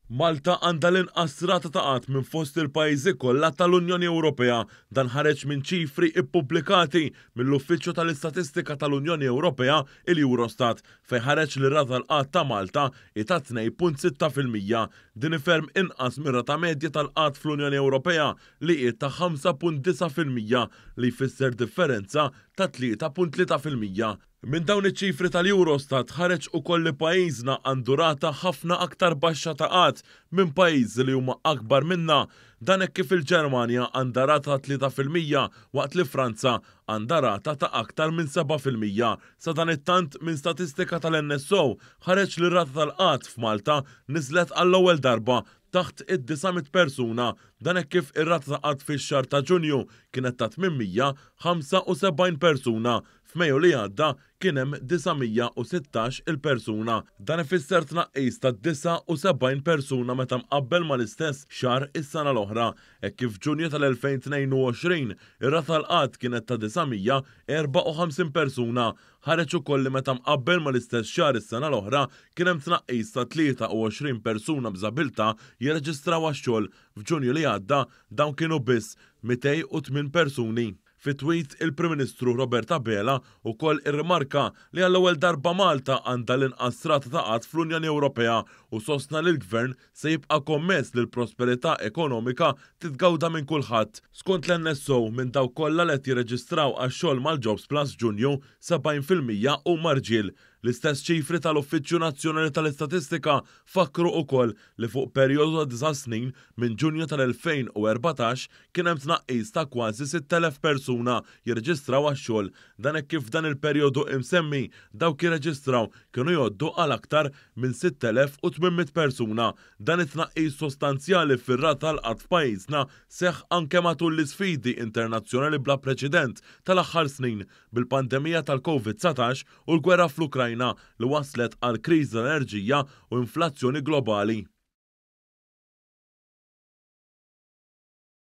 Malta għandha l-inqas rata ta' qgħad minn fost il-pajjiżi kollha tal-Unjoni Ewropea. Dan ħareġ minn ċifri ippubblikati mill-Uffiċċju tal-Istatistika tal-Unjoni Ewropea, il-Eurostat, fejn ħareġ li r-rata tal-qgħad ta' Malta hi ta' 2.6%. Din hi ferm inqas mir-rata medja tal-qgħad fl-Unjoni Ewropea li hi ta' 5.9% li jfisser differenza ta' 3.3%. Minn dawn iċ-ċifri tal-Eurostat ħareġ ukoll li pajjiżna għandu rata ħafna aktar baxxa ta' qgħad minn pajjiżi li huma akbar minna. Dan hekk kif il-Ġermanja għandha rata ta' 3% waqt li Franza għandha rata ta' aktar minn 7%. Sadanittant minn statistika tal-NSO ħareġ li r-rata tal-qgħad f'Malta niżlet għall-ewwel darba taħt id-900 persuna. Dan hekk kif ir-rata ta' qgħad fix-xahar ta' Ġunju kienet ta' 875 persuna. F'Mejju li għadda kien hemm 916 il persuna. Dan ifisser tnaqqis ta' 79 persuna meta mqabbel mal-istess xahar is-sena l-oħra, hekk kif f'Ġunju tal-2022 ir-rata tal-qgħad kienet ta' 954 persuna. Ħareġ ukoll li meta mqabbel mal-istess xahar is-sena l-oħra kien hemm tnaqqis ta' 23 persuna b'żabilità jirreġistraw għax-xogħol. F'Ġunju li għadda dawn kienu biss 208 persuni. Fi tweet, il-Prim Ministru Robert Abela wkoll irrimarka li għall-ewwel darba Malta għandha l-inqas rata ta' qgħad fl-Unjoni Ewropea u sostna li l-Gvern se jibqa' kommess li l-prosperità ekonomika titgawda minn kulħadd. Skont l-NSO, minn dawk kollha li qed jirreġistraw għax-xogħol mal-Jobsplus f'Ġunju, 70% huma rġiel. L-istess ċifri tal-Uffiċċju Nazzjonali tal-Istatistika fakkru ukoll li fuq perjodu ta' disa' snin minn Ġunju tal-2014 kien hemm tnaqqis ta' kważi 6,000 persuna jirreġistraw għax-xogħol. Dan hekk kif f'dan il-perjodu imsemmi dawk jirreġistraw kienu jgħoddu għal aktar minn 6,800 persuna. Dan it-tnaqqis sostanzjali fir-rata tal-qgħad f'pajjiżna seħħ anke matul l-isfidi internazzjonali bla preċedent tal-aħħar snin bil-pandemija tal-Covid 19 u l-gwerra fl-Ukrajna li wasslet għal kriżi tal-enerġija u inflazzjoni globali.